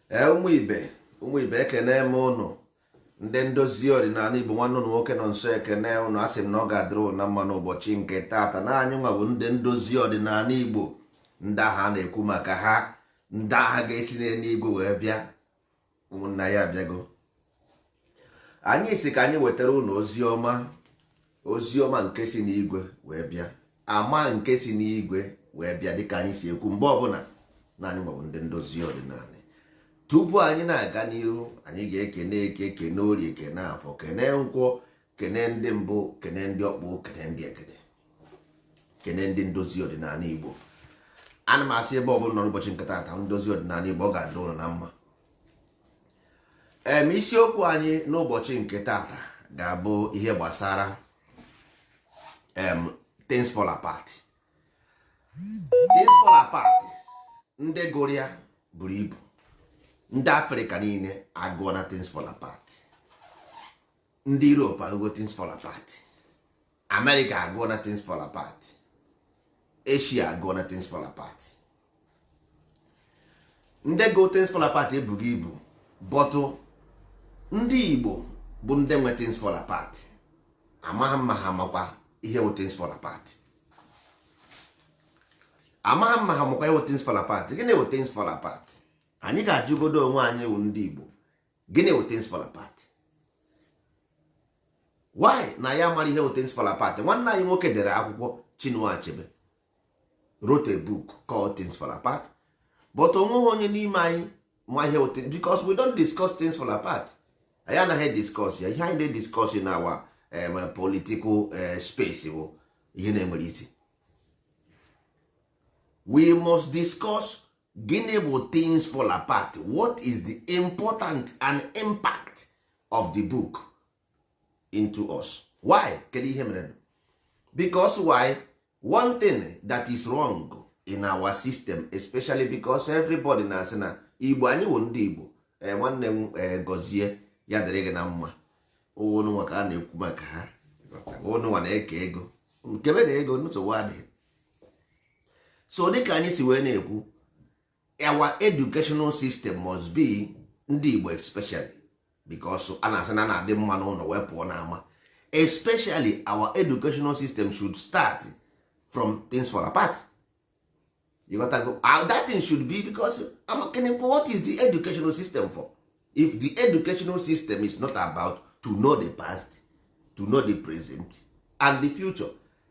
Ee, ụmụ ibe, ụmụ ibe, ekene m ụnụ. Ndị ndozi ọdịnala Igbo, nwanne ụnụ nwoke nọ nso ekene ụnụ. Asị m na ọ ga-adịrị ụnụ na mma n'ụbọchị nke taata, na anyị nwa bụ ndị ndozi ọdịnala Igbo, ndị agha a na-ekwu maka ha, ndị agha ga-esi n'eluigwe wee bịa. Ụmụnna ya abịago. Anyị si ka anyị wetara ụnụ ozi ọma, ozi ọma nke si n'igwe wee bịa, ama nke si n'igwe wee bịa, dịka anyị si ekwu mgbe ọbụla na anyị nwebụ ndị ndozi ọdịnala. Tupu anyị na-aga n'ihu, anyị ga-ekene Eke, kene Orie, kene Afọ, kene Nkwọ, kene ndị mbụ, kene ndị ọkpụ, kene ndị egede, kene ndị ndozi ọdịnala Igbo. Ana m asị, ebe ọbụla nọ n'ụbọchị nke taata, ndozi ọdịnala Igbo, ọ ga-adịrị ụnụ na mma. Isiokwu anyị n'ụbọchị nke taata ga-abụ ihe gbasara Things Fall Apart. Things Fall Apart, ndị gụrụ ya buru ibu. Ndị Afrịka niile agụọ na Things Fall Apart, ndị Europe agụgo Things Fall Apart, America agụọ na Things Fall Apart, Asia agụọ na Things Fall Apart. Ndị go Things Fall Apart ebughị ibu, but ndị Igbo bụ ndị nwe Things Fall Apart. Amaghị mma ha makwa ihe wụ Things Fall Apart. Amaghị mma ha makwa ihe wụ Things Fall Apart. Gịnị wụ Things Fall Apart? Anyị ga-ajụgodo onwe anyị wụ ndị Igbo, gịnị wụ Things Fall Apart? Why na ya mara ihe wụ Things Fall Apart? Nwanne anyị nwoke dere akwụkwọ, Chinua Achebe wrote a book called Things Fall Apart, but onweghị onye n'ime anyị ma ihe wụ, because we don't discuss Things Fall Apart. Anyị anaghị discuss ya. Ihe anyị na-discuss in our political space bụ ihe na-enwere isi. We must discuss gịnị bụ Things Fall Apart, what is the important and impact of the book into us. Why? Kedu ihe mere? Because why? One thing that is wrong in our system, especially because everybody na-asị na Igbo, anyị wụ ndị Igbo. Nwanne m, gọzie ya, dịrị gị na mma. Ụnụnwa ka a na-ekwu maka ha, ụnụnwa na-eke ego nkebe na ego, nsogbu adịghị. So dịka anyị si wee na-ekwu, our educational system must be ndị Igbo especially, because a na-asị na na-adị mma n'ụlọ wee pụọ n'ama. Especially our educational system should start from Things Fall Apart. You got to go. That thing should be, because what is the educational system for if the educational system is not about to know the past, to know the present and the future?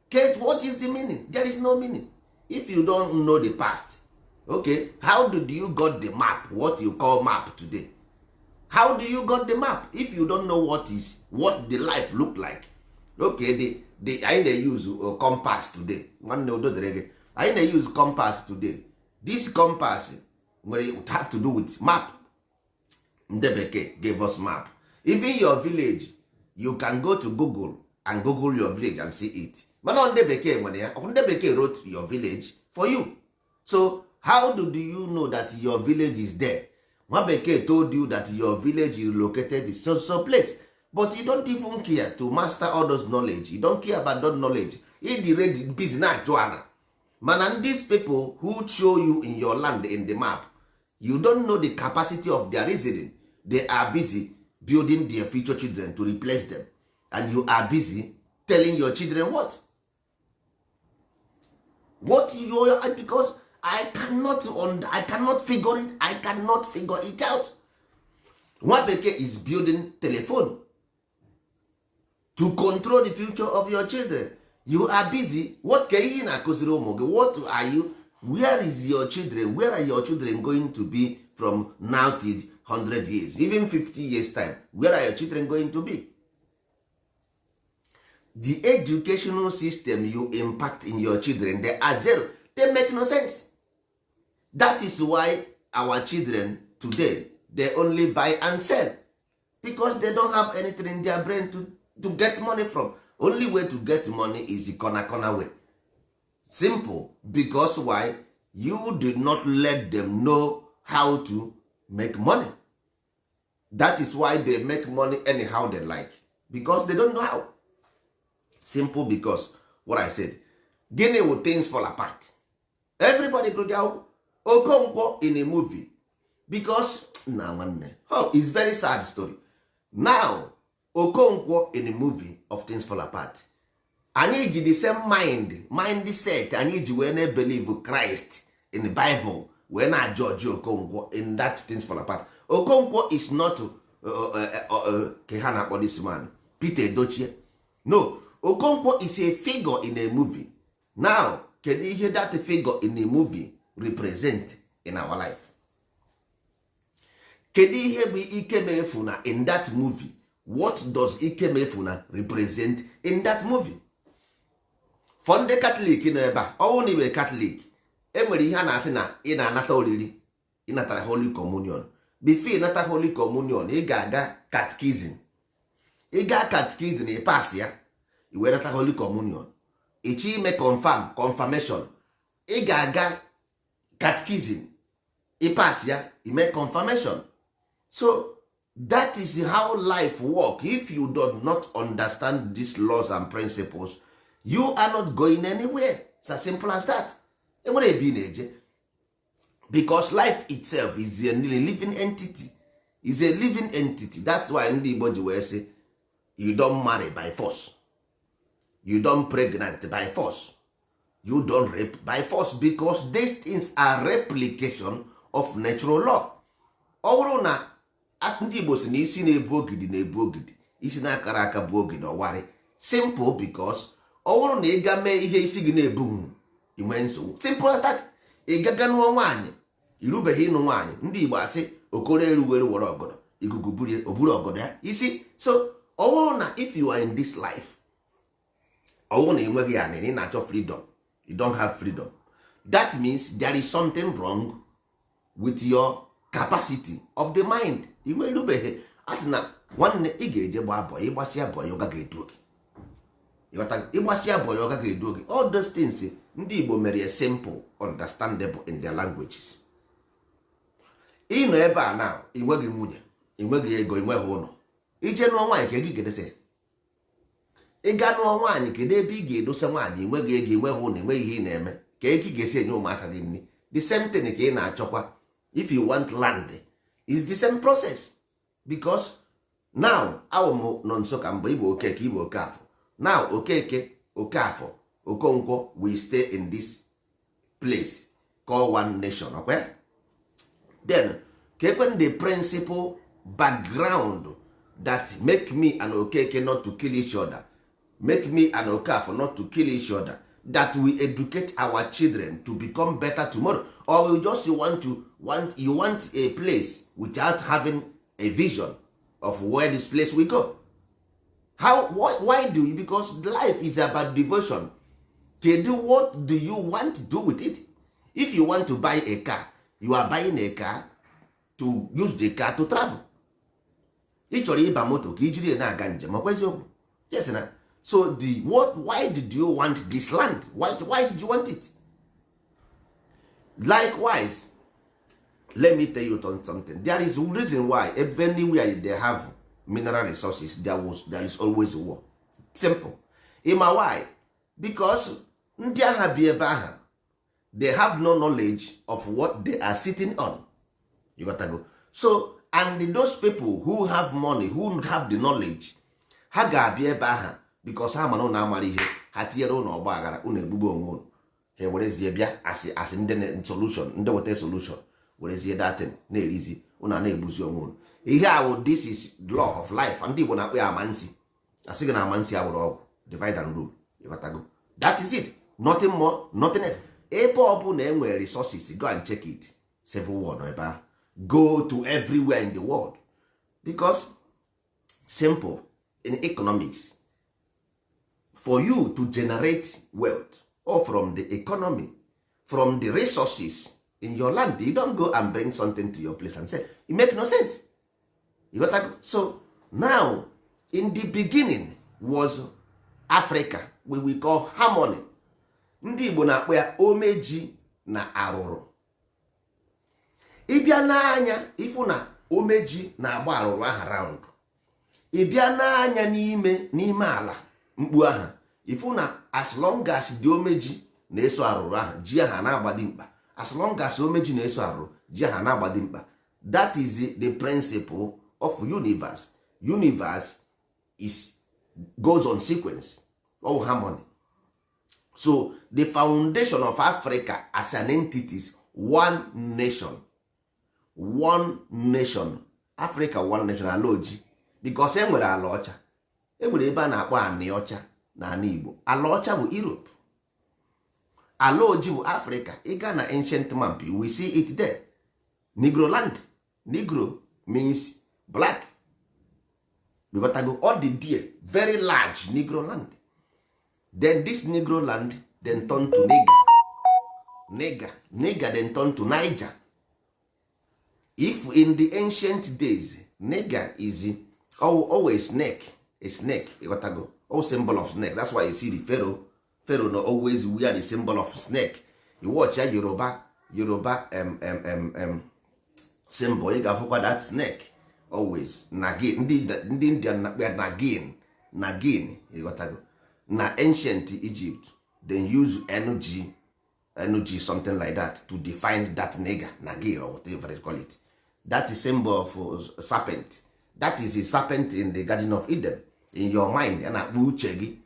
Kate, what is the meaning? There is no meaning if you don't know the past. Okay, how did you got the map, what you call map today? How do you got the map if you don't know what is what the life look like? Okay, the anyị na-use compass today. Nwanne, udo dịrị gị. Anyị na-use compass today. This compass nwere have to do with map. Ndị bekee gave us map. Even your village, you can go to Google and google your village and see it. Mana ndị bekee nwere ya. Ọ ndị bekee wrote your village for you. So how do you know that your village is there? Nwa bekee told you that your village is located in so so place, but you don't even care to master all those knowledge. You don't care about that knowledge. Ịdị ready, busy na-achụ ana. Mana these people who show you in your land in the map, you don't know the capacity of their reasoning. They are busy building their future children to replace them, and you are busy telling your children what you are, because I cannot figure it. I cannot figure it out. Nwa bekee is building telephone to control the future of your children. You are busy. What ka ihe ị na-akụziri ụmụ gị? What are you Where is your children? Where are your children going to be from now till 100 years, even 50 years time? Where are your children going to be? The educational system you impact in your children, they are zero. They make no sense. That is why our children today, they only buy and sell, because they don't have anything in their brain to get money from. Only way to get money is the corner corner way. Simple. Because why? You did not let them know how to make money. That is why they make money anyhow they like, because they don't know how. Simple. Because what I said, gịnị wụ Things Fall Apart? Everybody go there. Okonkwo in a movie. Because na nwanne, oh, it's very sad story. Now Okonkwo in the movie of Things Fall Apart, anyị ji the same mindset anyị ji wee na-believe Christ in the Bible, wee na-judge Okonkwo in that Things Fall Apart. Okonkwo is not ka ha na-akpọ this man Peter Edochie. No, Okonkwo is a figure in a movie. Now kedu ihe that figure in a movie represent in our life? Kedu ihe bụ Ikemefuna in that movie? What does Ikemefuna represent in that movie? For ndị Catholic nọ ebe a, ọ bụrụ na iwe Catholic, enwere ihe a na-asị na ị na-anata oriri, ịnatara Holy Communion. Before ịnata Holy Communion, ị ga-aga catechism. Ị gaa catechism, ị pass ya, ị wee nata Holy Communion. Ịchọ ime confirmation, ị ga-aga catechism, ị pass ya, ime confirmation. So that is how life work. If you do not understand these laws and principles, you are not going anywhere. It's as simple as that. Enwere ebe ị na-eje, because life itself is a living entity, is a living entity. That's why ndị Igbo ji wee sị, you don't marry by force, you don't pregnant by force, you don't rape by force, because these things are replication of natural law. Ọ bụrụ na ndị Igbo si na isi na-ebu ogidi na-ebu ogidi, isi na-akara aka bụ ogidi ọwarị. Simple, because ọ bụrụ na ị ga mee ihe isi gị na-ebughu, inwe nsogbu. Simple as that. Ị gaga nụọ nwaanyị, irubeghị ịnụ nwaanyị, ndị Igbo asị okoro eruwere were ọgọdọ ikuku burie o buru ọgọdọ ya isi. So ọ bụrụ na if you are in this life, ọ bụrụ na ị nweghị anị, ị na-achọ freedom, you don't have freedom, that means there is something wrong with your capacity of the mind. Ị nwerubeghị. A sị na nwanne, ị ga-eje gbaa bọị, ịgbasịa bọị, ọ gaghị edu gị. Ịgbasịa bọị, ọ gaghị edu gị. All those things, ndị Igbo mere ya simple, understandable in their languages. Ị nọ ebe a na ị nweghị nwunye, ị nweghị ego, ị nweghị ụlọ, ije nụọ nwaanyị, ka ego ị ga-edesa ya? Ị ga nụọ nwaanyị, kedu ebe ị ga-edosa nwaanyị? Ị nweghị ego, ị nweghị ụlọ, enweghị ihe ị na-eme, ka ego ị ga-esi enye ụmụaka gị nri? The same thing ka ị na-achọkwa. If you want land, is the same process, because now awụ m nọ nso ka mbụ ịbụ Okeke, ịbụ Okafọ. Now Okeke, Okafọ, Okonkwo, we stay in this place called one nation, okay? Then ka ekwe the principle background that make me and Okeke not to kill each other, make me and Okafọ not to kill each other, that we educate our children to become better tomorrow? Or you just want to want you want a place without having a vision of where this place will go? How Why do you, because life is about devotion. Kedu what do you want to do with it? If you want to buy a car, you are buying a car to use the car to travel. Ị chọrọ ịba moto ka i jiri ya na-aga njem, ọkwa eziokwu? Yes. Na so the what, why did you want this land? Why did you want it? Likewise, let me tell you something. There is a reason why anywhere they have mineral resources, there is always war. Simple. Ịma why? Because ndị agha bi ebe ahụ, they have no knowledge of what they are sitting on. You got to go. So and those people who have money, who have the knowledge, ha ga-abịa ebe ahụ because ha mara ụnụ amara ihe, ha tinyere ụnụ ọgba aghara, ụnụ egbugbo onwe ụnụ. Ha ewerezie bịa asị ndị solution, ndị weta solution, werezie datin na-erizi ụnụ, a na-egbuzi onwe ụnụ. Ihe ahụ, this is law of life. Ndị Igbo na-akpọ ya amansi. Asị gị na amansi awụrụ ọgwụ, divide and rule. Ịghọtago? That is it, nothing more, nothing else. Ebe ọ bụla e nwere resources, go and check it, civil war nọ ebe ahụ. Go to everywhere in the world, because simple, in economics, for you to generate wealth or from the economy, from the resources in your land, you don't go and bring something to your place and say it make no sense. You got to. So now, in the beginning was Africa, we call harmony. Ndị Igbo na-akpọ ya omeji na arụrụ. Ịbịa n'anya, ịfụ na omeji na-agba arụrụ aha round. Ịbịa n'anya n'ime n'ime ala mkpu aha, ịfụ na as long as the omeji na-eso arụrụ ahụ, ji aha na-agbadi mkpa. As long as omeji na-eso arụrụ, ji aha na-agbadi mkpa. That is the principle of universe. Universe is goes on sequence of harmony. So the foundation of Africa as an entity is one nation, one nation Africa, one nation, ala oji, because e nwere ala ọcha, e nwere ebe a na-akpọ anị ọcha na ala Igbo. Ala ọcha bụ Europe, ala oji bụ Africa. Ị gaa na ancient map, you will see it there. Negro land, Negro means black. Because all the there very large Negro land. Then this Negro land then turn to Niger, Niger, Niger, then turn to Niger. If in the ancient days, Niger is always snake, a snake. Ịghọtago? All symbol of snake. That's why you see the pharaoh, pharaoh no always wear the symbol of snake. You watch ya Yoruba, Yoruba symbol, ị ga-afụkwa that snake always. Nagin, ndị Indian na-akpọ ya nagin, nagin. Ịghọtago? Na ancient Egypt, they use ng ng something like that to define that nigger, nagin or whatever they call it. That is symbol of serpent. That is a serpent in the Garden of Eden. In your mind, a na-akpọ uche gị.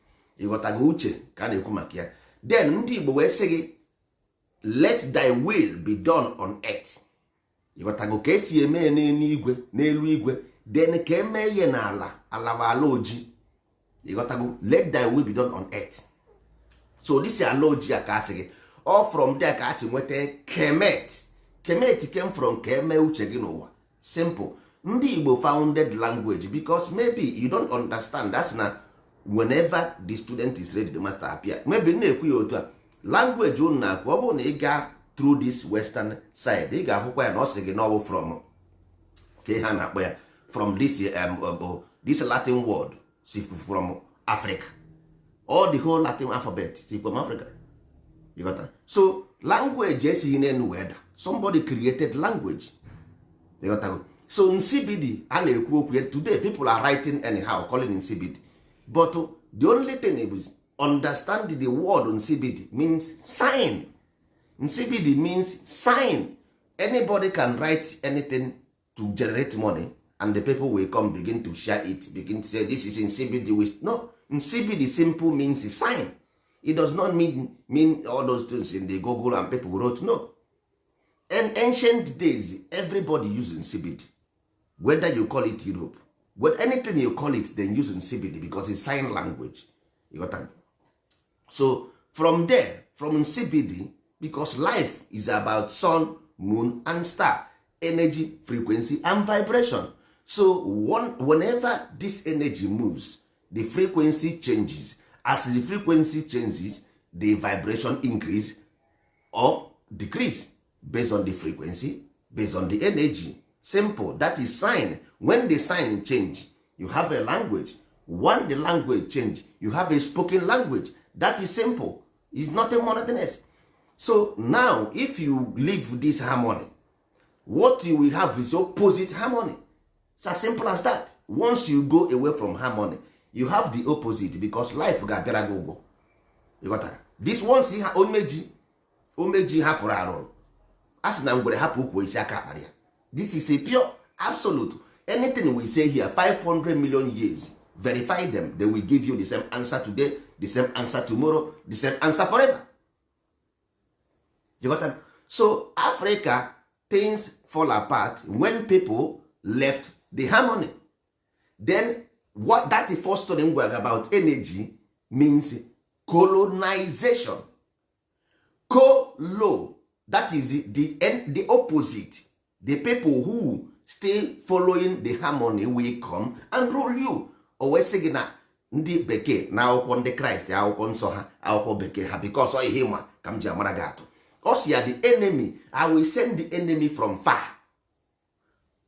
Ịghọtago? Uche ka a na-ekwu maka ya. Then ndị Igbo wee sị gị, "Let thy will be done on earth." Ịghọtago? Ka esi eme ya n'eluigwe, n'elu igwe, then ka eme ihe n'ala, ala bụ ala oji. Ịghọtago? Let thy will be done on earth. So this ala oji a ka asị gị, all from there ka asị nweta Kemet. Kemet came from ka eme uche gị n'ụwa. Simple. Ndị Igbo founded language because maybe you don't understand. That's na whenever the student is ready, the master appear. Maybe na-ekwu ya otu a, language unu na-akwu, ọ bụrụ na ị gaa through this western side, ị ga-ahụkwa ya na ọ sị gị na ọ bụ from ka ihe a na-akpọ ya, from this this Latin word si from Africa. All the whole Latin alphabet si from Africa. You got that? So language esighị n'elu wee da. Somebody created language. You got that? So nsibidi a na-ekwu okwu ya today, people are writing anyhow, calling nsibidi, but the only thing is understand the word nsibidi means sign. Nsibidi means sign. Anybody can write anything to generate money, and the people will come, begin to share it, begin to say this is nsibidi with no. Nsibidi simple means sign. It does not mean all those things in the Google and people wrote. No. In ancient days, everybody use nsibidi. Whether you call it Europe, but anything you call it, then use nsibidi because it's sign language. You got that? So from there, from nsibidi, because life is about sun, moon and star, energy, frequency and vibration. So one, whenever this energy moves, the frequency changes. As the frequency changes, the vibration increase or decrease based on the frequency, based on the energy. Simple. That is sign. When the sign change, you have a language. When the language change, you have a spoken language. That is simple. It's nothing more, nothing else. So now, if you leave this harmony, what you will have is opposite harmony. It's as simple as that. Once you go away from harmony, you have the opposite, because life ga-abịara gị ụgwọ. Ịghọtara? This once ha omeji omeji hapụrụ arụrụ, a sị na ngwere hapụ ukwu isi aka akpara ya. This is a pure absolute. Anything we say here, 500 million years, verify them, they will give you the same answer today, the same answer tomorrow, the same answer forever. You got that? So Africa, things fall apart when people left the harmony. Then what? That the first story m gwara about energy means colonization. Colo, that is the opposite. The people who still following the harmony will come and rule you. O wee sị gị na ndị bekee na akwụkwọ ndị Kraịst, akwụkwọ nsọ ha, akwụkwọ bekee ha, because ọ ihe ma ka m ji amara gị atụ. Ọ sị ya, the enemy, I will send the enemy from far.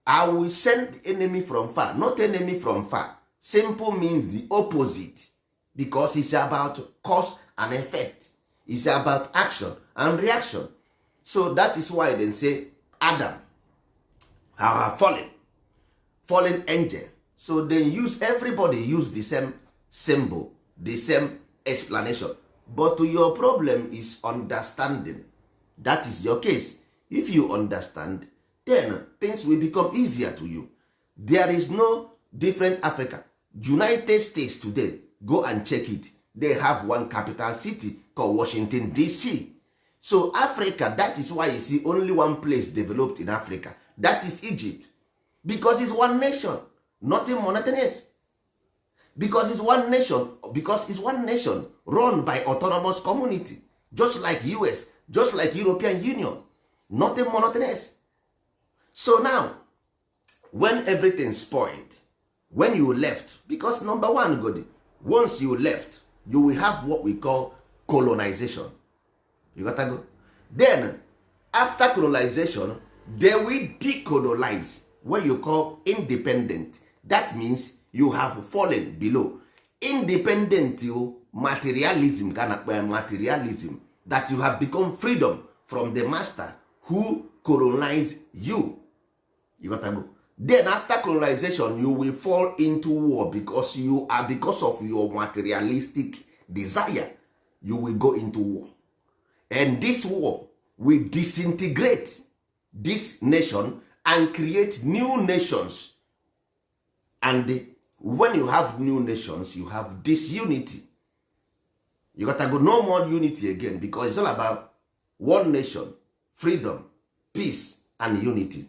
I will send the enemy from far. Not enemy from far, simple means the opposite, because it's about cause and effect. It's about action and reaction. So that is why they say Adam have fallen angel. So they use, everybody use the same symbol, the same explanation, but your problem is understanding. That is your case. If you understand, Then things will become easier to you. There is no different Africa. United States today, go and check it, they have one capital city called Washington DC. So Africa, that is why you see only one place developed in Africa, that is Egypt, because it's one nation, nothing more, nothing else. Because it's one nation, because it's one nation run by autonomous community, just like US, just like European Union, nothing more, nothing else. So now, when everything spoiled, when you left, because number one good, once you left, you will have what we call colonization. You got to go. Then after colonization, they will decolonize, what you call independent. That means you have fallen below independent. You materialism ka na-akpọ ya materialism, that you have become freedom from the master who colonize you. You got to go. Then after colonization, you will fall into war, because you are, because of your materialistic desire, you will go into war, and this war will disintegrate this nation and create new nations. And when you have new nations, you have disunity. You gotta go, no more unity again, because it's all about one nation, freedom, peace and unity.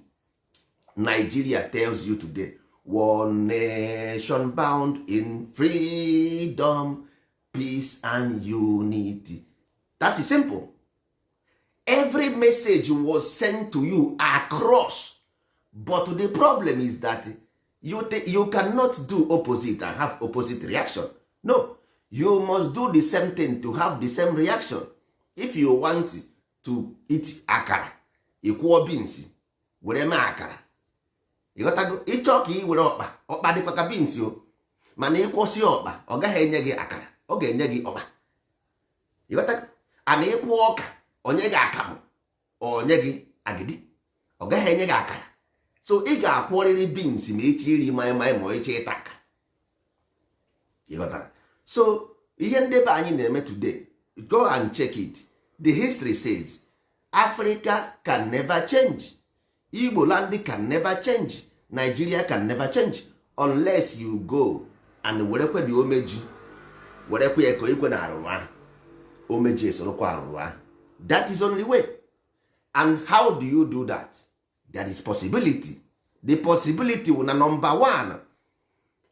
Nigeria tells you today, one nation bound in freedom, peace and unity. That is simple. Every message was sent to you across, but the problem is that you cannot do opposite and have opposite reaction. No, you must do the same thing to have the same reaction. If you want to eat akara, ịkwụọ beans were mee akara. Ịghọtago? Ịchọ ka ị were ọkpa, ọkpa dịkwa ka beans o, mana ịkwụsị ọkpa, ọ gaghị enye gị akara, ọ ga-enye gị ọkpa. Ịghọtago? Ana ịkwụ ọka, onye gị akamụ, onye gị agidi, ọ gaghị enye gị akara. So ị ga-akwọrịrị beans ma ịchọ iri maịmaị, ma ịchọ ịta akara. Ịghọtara? So ihe ndebe anyị na-eme today, go and check it. The history says Africa can never change, Igbo land can never change, Nigeria can never change, unless you go and werekwe the omeji, werekwe ya ka ikwe na arụrụ ahụ, omeji esorokwa arụrụ ahụ. That is only way. And how do you do that? There is possibility. The possibility wụ na number one,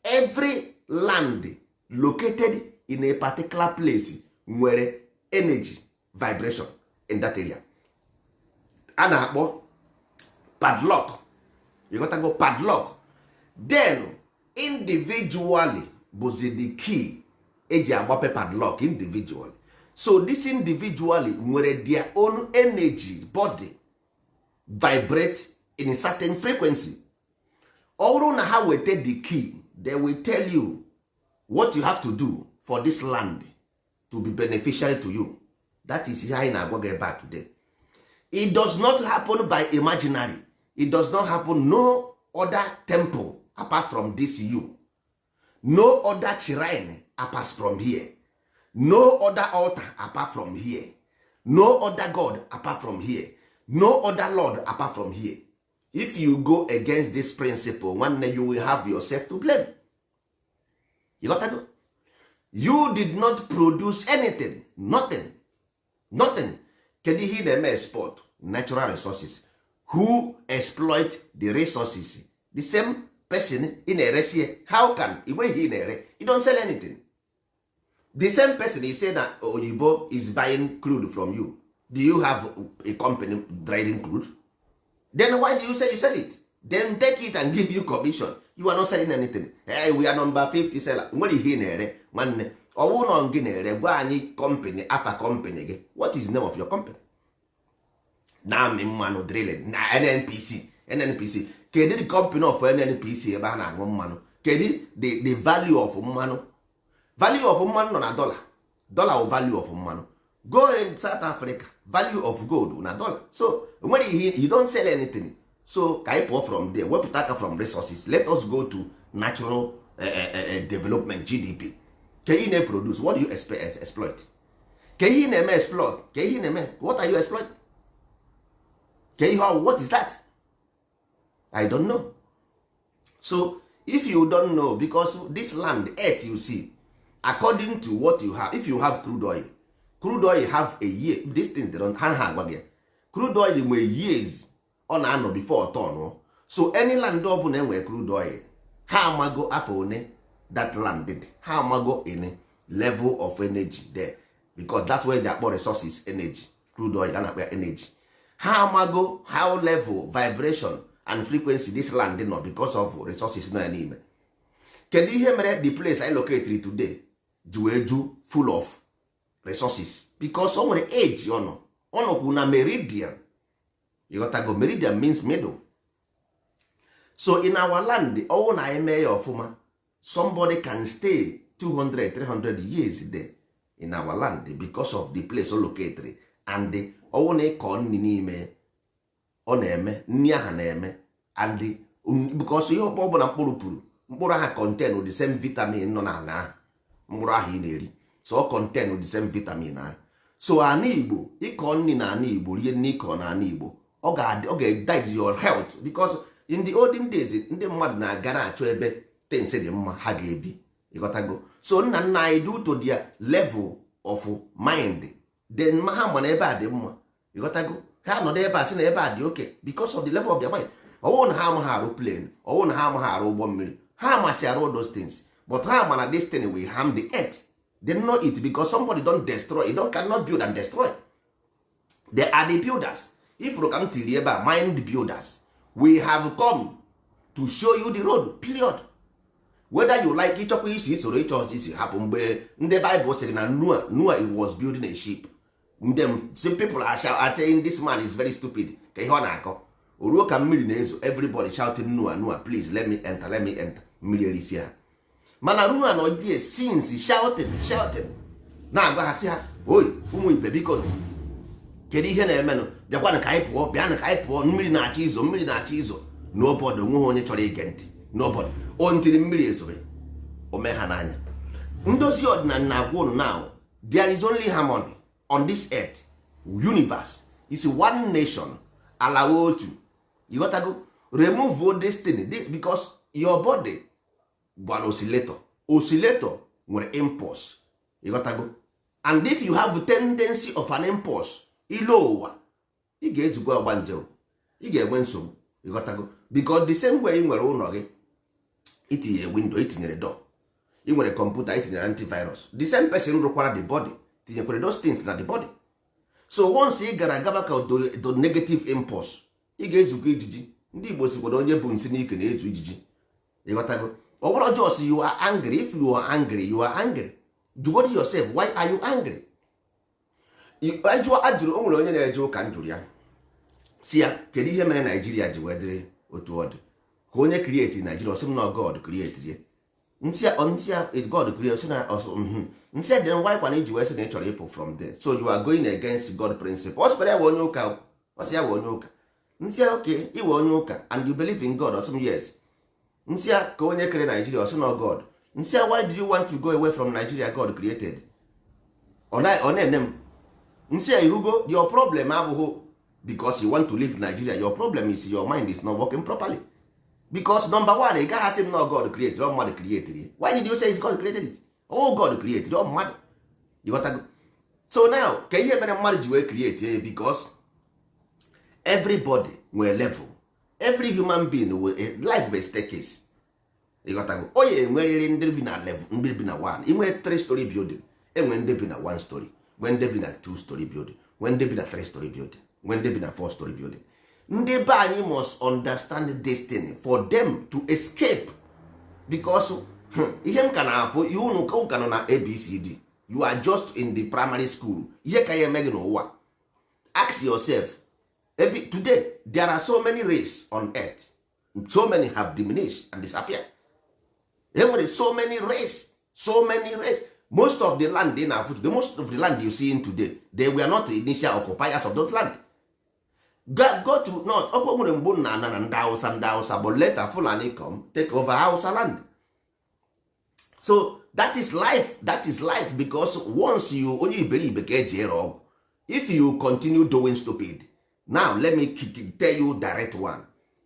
every land located in a particular place nwere energy vibration in that area a na-akpọ padlock. You got go padlock. Then individually bụzi the key eji agbape padlock individually. So this individually nwere their own energy body vibrate in certain frequency. Ọ bụrụ na ha weta the key, they will tell you what you have to do for this land to be beneficial to you. That is ihe anyị na-agwa gị ebe a today. It does not happen by imaginary. It does not happen. No other temple apart from this you, no other shrine apart from here, no other altar apart from here, no other god apart from here, no other lord apart from here. If you go against this principle, nwanne, you will have yourself to blame. You got to go. You did not produce anything, nothing, nothing. Kedu ihe ị na-eme export? Natural resources. Who exploit the resources? The same person ị na-eresi ya. How can inweghị ị na-ere? You don't sell anything. The same person is say na oyibo is buying crude from you. Do you have a company trading crude? Then why do you say you sell it? Then take it and give you commission. You are not selling anything. Hey, we are number 50 seller. Nwere ihe ị na-ere, nwanne? Ọwụ nọ gị na-ere, gwa anyị company, afa company gị. What is the name of your company? Na-amị mmanụ, drilling na NNPC. NNPC, kedu the company of NNPC ebe a na-aṅụ mmanụ? Kedu the value of mmanụ? Value of mmanụ nọ na dollar. Dollar wụ value of mmanụ. Go in South Africa, value of gold na dollar. So nwere ihe, you don't sell anything. So ka anyị pụọ from there, wepụta aka from resources. Let us go to natural development, GDP. Ka ihe na-produce, what do you exploit? Ka ihe na-eme exploit? Ka ihe na-eme? What are you exploit? Ka ihe ọ? What is that? I don't know. So if you don't know, because this land earth you see, according to what you have, if you have crude oil, crude oil have a year. These things they don't, ha ha agwa gị crude oil nwere years ọ na-anọ before turn. So any land ọ bụla enwere crude oil, ha amago afọ one that land dị, ha amago any level of energy there, because that's where they akpọ resources energy. Crude oil a na-akpọ ya energy. Ha amago how level vibration and frequency this land nọ because of resources nọ ya n'ime. Kedu ihe mere the place I locate today ji wee ju full of resources? Because o nwere age ọ nọ, ọ nọkwu na meridian. Ịghọtago? Meridian means middle. So in our land, ọwụ na anyị mee ya ọfụma, somebody can stay 200 300 years there in our land because of the place o located. And ọwụ na ịkọ nri n'ime, ọ na-eme nri aha na-eme. And because ihe ọ bụla mkpụrụ pụrụ, mkpụrụ ahụ contain the same vitamin nọ n'ala ahụ, mkpụrụ ahụ ị na-eri, so ọ contain the same vitamin ahụ. So ana Igbo, ịkọ nri na ana Igbo, rie nri ịkọ na ana Igbo, ọ ga-that your health, because in the olden days ndị mmadụ na-aga na-achọ ebe things dị mma ha ga-ebi. Ịghọtago? So nna nna anyị, due to their level of mind, then ha ma na ebe a dị mma. Ịghọtago? Ha nọdụ ebe a sị na ebe a dị okay because of the level of their mind. Ọwụ na ha amaghị arụ plane, ọwụ na ha amaghị arụ ụgbọ mmiri, ha amasị arụ those things, but ha ma na this thing will harm the earth. They know it because somebody don destroy. You don't cannot build and destroy. They are the builders. Ifuru ka m tiri ebe a, mind builders. We have come to show you the road, period. Whether you like, ịchọkwa isi isoro, ịchọ ọzọ isi hapụ. Mgbe ndị Bible sịrị na Noah was building a ship, ndị some people are saying this man is very stupid, ka ihe ọ na-akọ. O ruo ka mmiri na-ezo, everybody shouting, "Noah, Noah, please let me enter, let me enter." Mmiri erisi ha. Mana Noah nọ there since, shouting, shouting, na-agwa ha sị ha, "Oi, ụmụ ibe, biko, kedu ihe na-emenụ? Bịakwanụ ka anyị pụọ, bịanụ ka anyị pụọ, mmiri na-achọ izo, mmiri na-achọ izo." N'obodo onweghị onye chọrọ ige ntị. N'obodo o ntiri mmiri ezobe ome ha n'anya. Ndozi ọdịnala na-agwa unu now, there is only harmony on this earth. Universe is one nation, alawa otu. Ịghọtago? Remove destiny, because your body bụ an oscillator. Oscillator nwere impulse. Ịghọtago? And if you have tendency of an impulse, ilo ụwa ị ga-ejikwa ọgba njem, ị ga-enwe nsogbu. Ịghọtago? Because the same way ị nwere ụlọ gị, itinyere window, itinyere door, ị nwere kọmputa, itinyere antivirus, the same person rụkwara the body tinyekwere those things na the body. So once ị gara gaba ka the negative impulse, ị ga-ezukọ ijiji. Ndị Igbo sikwa na onye bụ nsị n'ike na-ezu ijiji. Ịghọtago? Ọ bụrụ just you are angry, if you are angry, you are angry. Jụgodi yourself, why are you angry? Ajụọ ajụrụ, o nwere onye na-eje ụka, m jụrụ ya si ya, kedu ihe mere Naijiria ji wee dịrị otu ọ dị, ka onye create Naijiria? Ọsị m na God create ya. Nsị ya God create, sị na ọsọ nsị ya dị ngwa kwana iji wee sị na ị chọrọ ịpụ from there, so you are going against God principle. Ọ sịkwara ya wee onye ụka, ọ sị ya wee onye ụka. Nsị ya, okay, iwe onye ụka and you believe in God? Ọsị m yes. Nsị ya, ka onye kere Naijiria? Ọsị na God. Nsị ya, why do you want to go away from Nigeria God created? Ọ na-ene m. Nsị ya, ihugo, your problem abụghị because you want to leave Nigeria. Your problem is your mind is not working properly, because number one, ị gaghị asị m na God created ọ mmadụ created it. Why did you say it's God created it? Oh, God created ọ mmadụ. Ịghọtago? So now, ka ihe mere mmadụ ji wee create ya? Because everybody nwere level. Every human being nwere life bụ staircase. Ịghọtago? Onye enwerịrị ndị bi na level, ndị bi na one. Inwe 3 story building, enwe ndị bi na 1 story, nwee ndị bi na 2 story building, nwee ndị bi na 3 story building, nwee ndị bi na 4 story building. Ndị be anyị must understand destiny for them to escape, because ihe m ka na-afụ ihe unu ụka nọ na ABCD. You are just in the primary school. Ihe ka ya eme gị n'ụwa, ask yourself. Today there are so many race on earth, so many have diminished and disappeared. E nwere so many race, so many race. Most of the land in Africa, the most of the land you see in today, they were not the initial occupiers of those land. Go to north, ọkụ nwere mgbu na ana na ndị Hausa, ndị Hausa, but later Fulani come take over Hausa land. So that is life, that is life, because once you onye iberibe ka eji ere ọgwụ. If you continue doing stupid now, let me tell you direct one.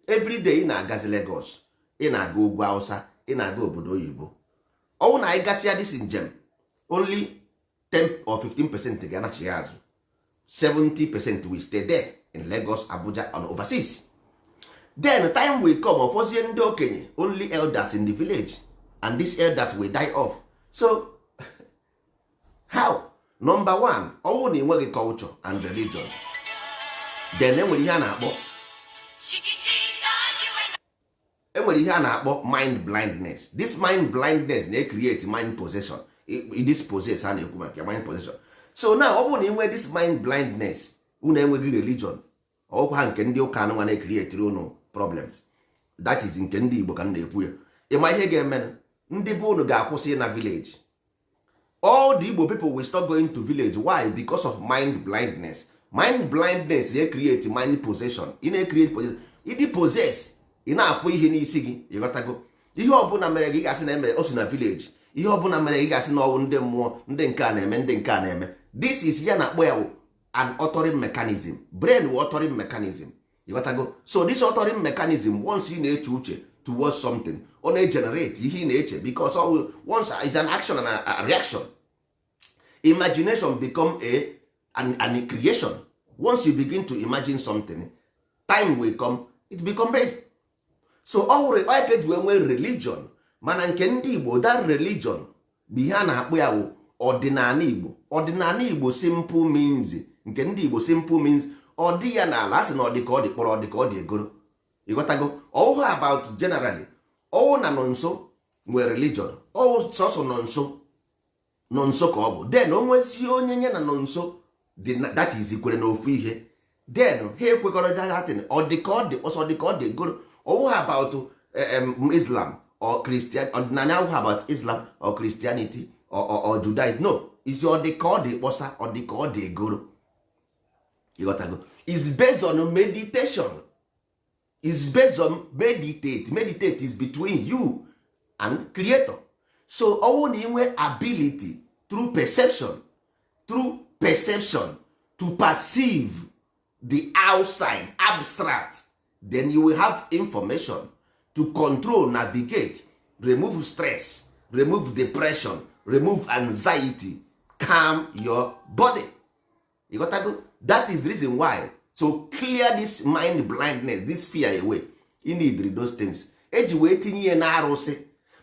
Every day ị na-agazi Lagos, ị na-aga ugwu Hausa, ị na-aga obodo oyibo. Ọnwụ na anyị gasịa this njem, only 10 or 15% ga-anachi ya azụ. 70% will stay there in Lagos, Abuja and overseas. Then time will come, ọfọzie ndị okenye, only elders in the village, and these elders will die off. So how? Number one, ọnwụ na enweghị culture and religion, then enwere ihe a na-akpọ mind blindness. This mind blindness na-create mind possession. This possess a na-ekwu maka mind possession. So now, ọ bụrụ na ị nwee this mind blindness, unu enweghị religion, ọkwa ha nke ndị ụka anụnwa na-ecreatiri unu problems. That is nke ndị Igbo ka m na-ekwu ya. Ịma ihe ga-eme? Ndị be unu ga-akwụsị na village. All the Igbo people will stop going to village. Why? Because of mind blindness. Mind blindness na-create mind possession. Ị na-create possession, ịdị possess, ị na-afụ ihe n'isi gị. Ịghọtago? Ihe ọbụla mere gị, gasị na emere o si na village. Ihe ọbụla mere gị, gasị na ọwụ ndị mmụọ, ndị nke a na-eme, ndị nke a na-eme. This is ya na-akpọ ya an authoring mechanism. Brain wụ authoring mechanism. Ịghọtago? So this authoring mechanism, once ị na-eche uche towards something, ọ na-egenerate ihe ị na-eche, because once is an action and a reaction. Imagination become an creation. Once you begin to imagine something, time will come, it become real. So ọ hụrụ onye ka eji wee nwee religion. Mana nke ndị Igbo, that religion bụ ihe a na-akpọ ya wụ ọdịnala Igbo. Ọdịnala Igbo simple means, nke ndị Igbo simple means, ọ dị ya n'ala, a sị na ọ dị ka ọ dị kpọrọ, ọ dị ka ọ dị egoro. Ịghọtago? Ọwụhụ about generally, ọwụ na nọ nso nwere religion, ọwụ sọsọ nọ nso, nọ nso ka ọ bụ. Then o nwezi onye nye na nọ nso dị that is kwere n'ofu ihe, then ha ekwekọrịta datin. Ọ dị ka ọ dị ọsọ, dị ka ọ dị egoro. Ọwụghị about Islam or Christian. Ọdịnala awụghị about Islam or Christianity or Judaism. No, isi ọ dị ka ọ dị kpọsa, ọ dị ka ọ dị egoro. Ịghọtago? Is based on meditation, is based on meditate. Meditate is between you and creator. So ọwụ na inwe ability through perception, through perception to perceive the outside abstract, then you will have information to control, navigate, remove stress, remove depression, remove anxiety, calm your body. You got to go. That is the reason why, to clear this mind blindness, this fear away, you need those things eji wee tinye ya na arụsị,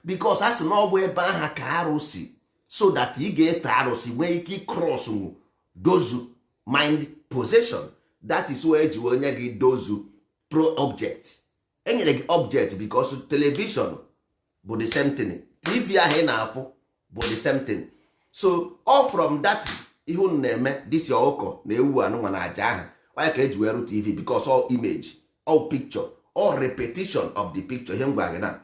because a sị na ọ bụ ebe aha ka arụsị, so that ị ga-efe arụsị, nwee ike cross those mind possession. That is why eji wee nye gị those pro object. Enyere gị object because television bụ the same thing, TV ahụ ị na-afụ bụ the same thing. So all from that ihe unu na-eme, this ọkụkọ na ewu anụnwa na aja ahụ, onye ka eji wee rụ TV, because all image, all picture, all repetition of the picture. Ihe m gwara gị na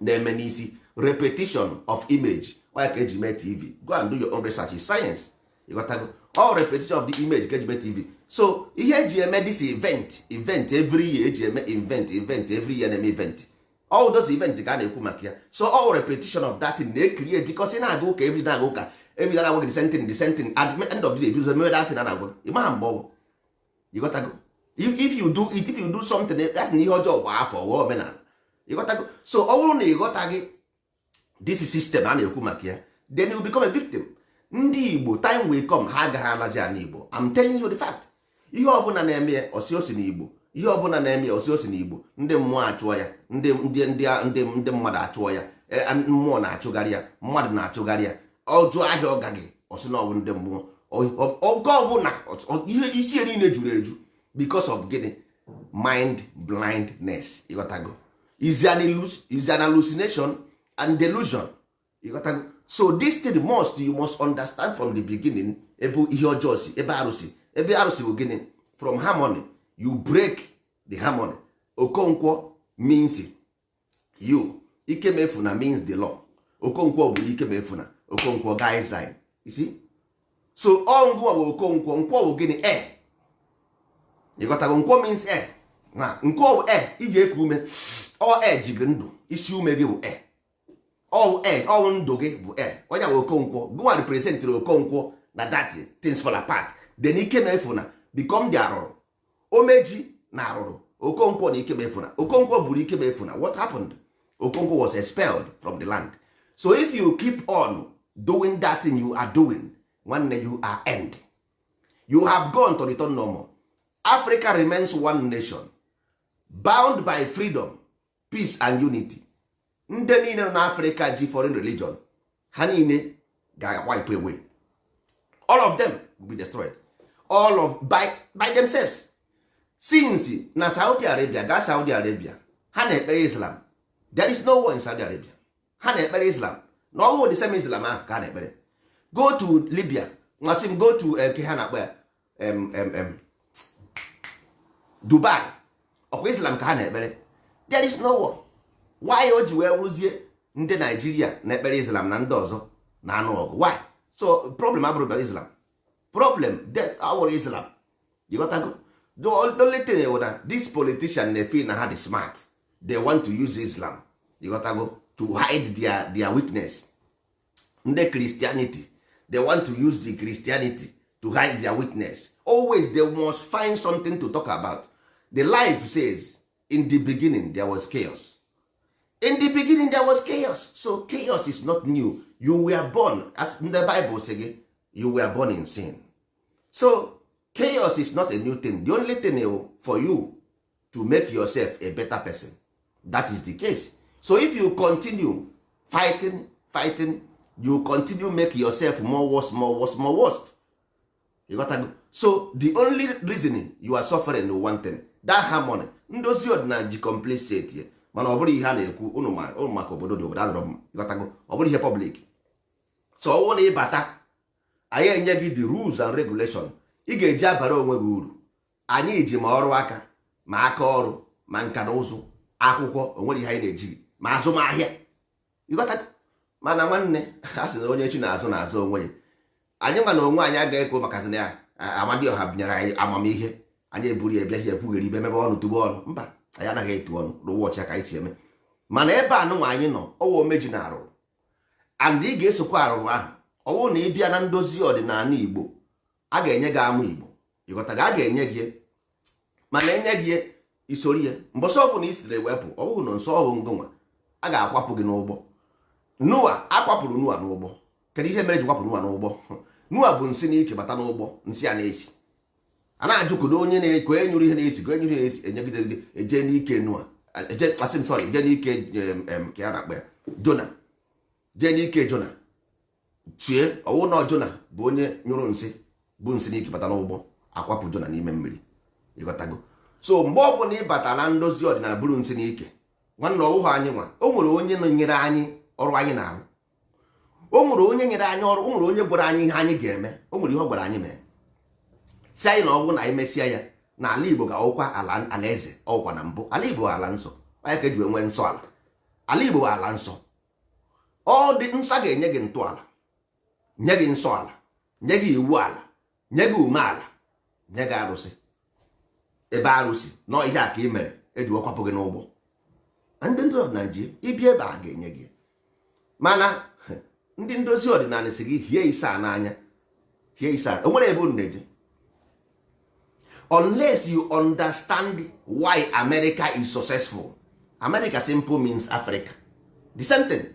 na-eme n'isi, repetition of image, onye ka eji mee TV. Go and do your own research, is science. Ịghọtago? All repetition of the image ka eji mee TV. So ihe eji eme this event, event every year, eji eme event, event every year, na-eme event, all those event ka a na-ekwu maka ya. So all repetition of that thing na-ecreate, because ị na-aga ụka every, na-aga ụka every, na-agwa gị the same thing, the same thing. At the end of the day, ebido mewe that thing a na-agwa gị. Ị maha mgbe ọ bụ. Ịghọtago? If you do it, if you do something, that's na ihe ọjọọ gba afọ ghọọ omenala. Ịghọtago? So ọ bụrụ na ịghọtaghị this system a na-ekwu maka ya, then you become a victim. Ndị Igbo, time will come, ha agaghị anazi ana Igbo. I'm telling you the fact. Ihe ọbụla na-eme ya, osi osi n'Igbo. Ihe ọbụla na-eme ya, osi osi n'Igbo. Ndị mmụọ achụọ ya, ndị mmadụ achụọ ya, mmụọ na-achụgharị ya, mmadụ na-achụgharị ya. Ọjụ ahịa ọ gaghị, ọsị na ọbụ ndị mmụọ. Oge ọbụla ihe isi ya niile juru eju. Because of gịnị? Mind blindness. Ịghọtago? Is an hallucination and delusion. Ịghọtago? So this thing must, you must understand from the beginning ebe ihe ọjọọ si, ebe arụsị, ebe arụsị bụ gịnị. From harmony, you break the harmony. Okonkwo means you, Ikemefuna means the law. Okonkwo bụ Ikemefuna, Okonkwo guideline, you see? So ọ ngụwa bụ Okonkwo. Nkwọ bụ gịnị? Air. Ịghọtago? Nkwọ means air. Na nkwọ bụ air iji eku ume. Ọ air ji gị ndụ. Isi ume gị bụ air. Ọ air, ọ ndụ gị bụ air. Onye bụ Okonkwo gụwa representịrị Okonkwo na that things fall apart. Then Ikemefuna become the arụrụ omeji na arụrụ. Okonkwo na Ikemefuna, Okonkwo buru Ikemefuna. What happened? Okonkwo was expelled from the land. So if you keep on doing that thing you are doing, nwanne, you are end. You have gone to return no more. Africa remains one nation bound by freedom, peace and unity. Ndị niile nọ n'Africa ji foreign religion, ha niile ga-wipe away. All of them will be destroyed, all of by themselves. Since na Saudi Arabia, gaa Saudi Arabia, ha na-ekpere Islam. There is no war in Saudi Arabia. Ha na-ekpere Islam na ọwụ the same Islam ahụ ka ha na-ekpere. Go to Libya, masị m, go to ke ha na-akpọ ya, Dubai, ọkwa Islam ka ha na-ekpere. There is no war. Why o ji wee wụrụzie ndị Naijiria na-ekpere Islam na ndị ọzọ na-anụ ọgụ? Why? So problem abụrụ Islam, problem awụrụ Islam. You got to go. The only thing bụ na this politician na-feel na ha dị smart. They want to use Islam, you got to go, to hide their weakness. Ndị Christianity, they want to use the Christianity to hide their weakness. Always they must find something to talk about. The life says, in the beginning there was chaos. In the beginning there was chaos. So chaos is not new. You were born, as the Bible say, you were born in sin. So chaos is not a new thing. The only thing for you to make yourself a better person, that is the case. So if you continue fighting, fighting, you continue make yourself more worse, more worse, more worse. You got to go. So the only reason you are suffering, one thing, that harmony, ndozi ọdịnala ji complete set ya. Mana ọ bụrụ ihe a na-ekwu ụnụ maka obodo dị, obodo adọrọ mma. Ịghọtago? Ọ bụrụ ihe public. So ọ bụrụ na ịbata, anyị enye gị the rules and regulation ị ga-eji abara onwe gị uru. Anyị ji ma ọrụ aka, ma aka ọrụ, ma nka na ụzụ, akwụkwọ, onwere ihe anyị na-eji gị, ma azụmahịa. Ịghọtago? Mana nwanne, a sị na onye chi na-azụ na-azụ onwe ya. Anyị nwa na onwe anyị agaghị ekwu maka na ya Amadioha nyere anyị amamihe, anyị eburu ya bịa ihe ekwugheri ibe mebe ọnụ tugbo ọnụ. Mba, anyị anaghị etu ọnụ n'ụwa ọchị ka anyị si eme. Mana ebe a nụnwa anyị nọ, ọwa omeji na arụrụ, and ị ga-esokwa arụrụ ahụ. Ọwụ na ị bịa na ndozi ọdịnala Igbo, a ga-enye gị ama Igbo. Ịghọtaga? A ga-enye gị, mana enye gị isoro ya. Mbọsị ọ bụla i sitere wepụ, ọ bụghị na nsọ ọ bụ ngụnwa, a ga-akwapụ gị n'ụgbọ Noa. Akwapụrụ Noa n'ụgbọ. Kedu ihe mere ji kwapụ Noa n'ụgbọ? Noa bụ nsị n'ike bata n'ụgbọ, nsị a na-esi. A na-ajụ kedu onye na-eko enyụrụ ihe na-esi, ka enyụrụ ihe na-esi, enyegide eje n'ike Noa, eje, asị m, sorry, jee n'ike ka a na-akpọ ya, Jona, jee n'ike Jona chie. Ọwụ na Jona bụ onye nyụrụ nsị, bụ nsị n'ike bata n'ụgbọ, akwapụ Jona n'ime mmiri. Ịghọtago? So mgbe ọ bụla ị bata na ndozi ọdịnala bụrụ nsị n'ike, nwanne, ọwụghị anyị nwa. O nwere onye nyere anyị ọrụ anyị na-arụ. O nwere onye nyere anyị ọrụ. O nwere onye gwara anyị ihe anyị ga-eme. O nwere ihe ọ gwara anyị mee, si anyị na ọ bụrụ na anyị mesịa ya, na ala Igbo ga-awụkwa ala alaeze. Ọwụkwa na mbụ ala Igbo ala nsọ. Onye ka eji wee nwee nsọ ala? Ala Igbo bụ ala nsọ. Ọ dị nsọ. A ga-enye gị ntọala, nye gị nsọ ala, nye gị iwu ala, nye gị umeala, nye gị arụsị. Ebe arụsị nọ, ihe a ka ị mere eji wekwapụ gị n'ụgbọ. Ndị ndozi ọdịnala ji ịbịa ebe a ga-enye gị. Mana ndị ndozi ọdịnala si gị hie ise n'anya, hie ise. O nwere ebe unu na-eje unless you understand why America is successful. America simple means Africa, the same thing.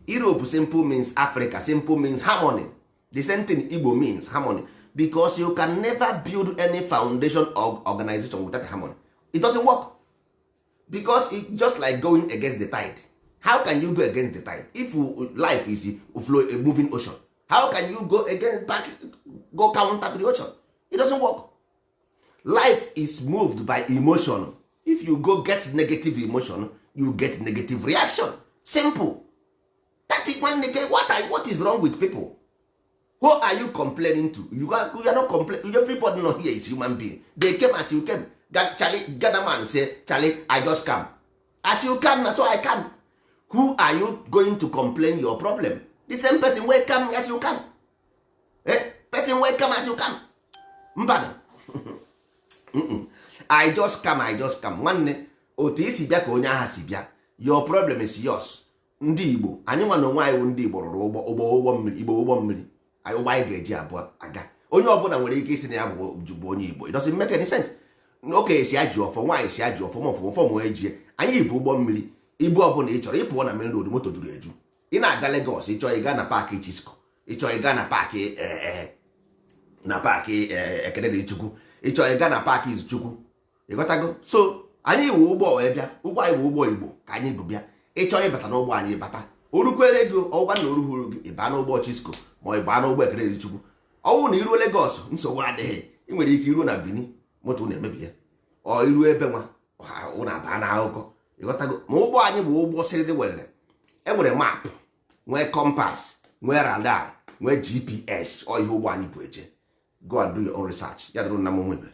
Europe simple means Africa, simple means harmony, the same thing. Igbo means harmony, because you can never build any foundation of organization without harmony. It doesn't work, because it just like going against the tide. How can you go against the tide if life is a flow, a moving ocean? How can you go against back, go counter to the ocean? It doesn't work. Life is moved by emotion. If you go get negative emotion, you get negative reaction. Simple. That is one. What is wrong with people? Who are you complaining to? You are not complaining. Everybody know here is human being. They came as you came. Charlie, Ghana man say, "Charlie, I just come as you come." Na so I come. Who are you going to complain your problem? The same person wey come as you come, eh? Person wey come as you come. Mba, I just come, I just come. Nwanne, otu isi bịa ka onye agha si bịa. Your problem is yours. Ndị Igbo anyị nwa na onwe anyị wụ ndị Igbo rụrụ ụgbọ, ụgbọ, ụgbọ mmiri Igbo, ụgbọ mmiri anyị, ụgbọ anyị ga-eji abụọ aga. Onye ọbụla nwere ike isi na ya bụ onye Igbo. It doesn't make any sense. Okenye si aji ọfọ, nwaanyị si aji ọfọ, mọfọ ọfọ ma ejie. Anyị bụ ụgbọ mmiri. Ibu ọbụla ị chọrọ, ịpụọ na main road, moto juru eju. Ị na-aga Lagos, ịchọ ịga na park Chisco, ịchọ ịga na park Ekene dị Chukwu, ịchọ ịga na park Izuchukwu. Ịghọtago? So anyị wụ ụgbọ wee bịa. Ụgbọ anyị bụ ụgbọ Igbo ka anyị bụ bịa. Ịchọ ịbata n'ụgbọ anyị, bata. Orukwere gị ọgwa na oruhuru gị, ịbaa n'ụgbọ Chisco ma ọ ịbaa n'ụgbọ Ekene dị Chukwu. Ọnwụ na iruo Lagos, nsogbu adịghị. Ị nwere ike iruo na Benin, moto na-emebi ya, ọ iruo ebe nwa ụnụ abaa na akụkọ. Ịghọtago? Ma ụgbọ anyị bụ ụgbọ sịrịrị welere. E nwere map, nwee compass, nwee radar, nwee GPS. Ọ ihe ụgbọ anyị bụ eje. Go and do your own research. Ya dụrụ nna m nwebe.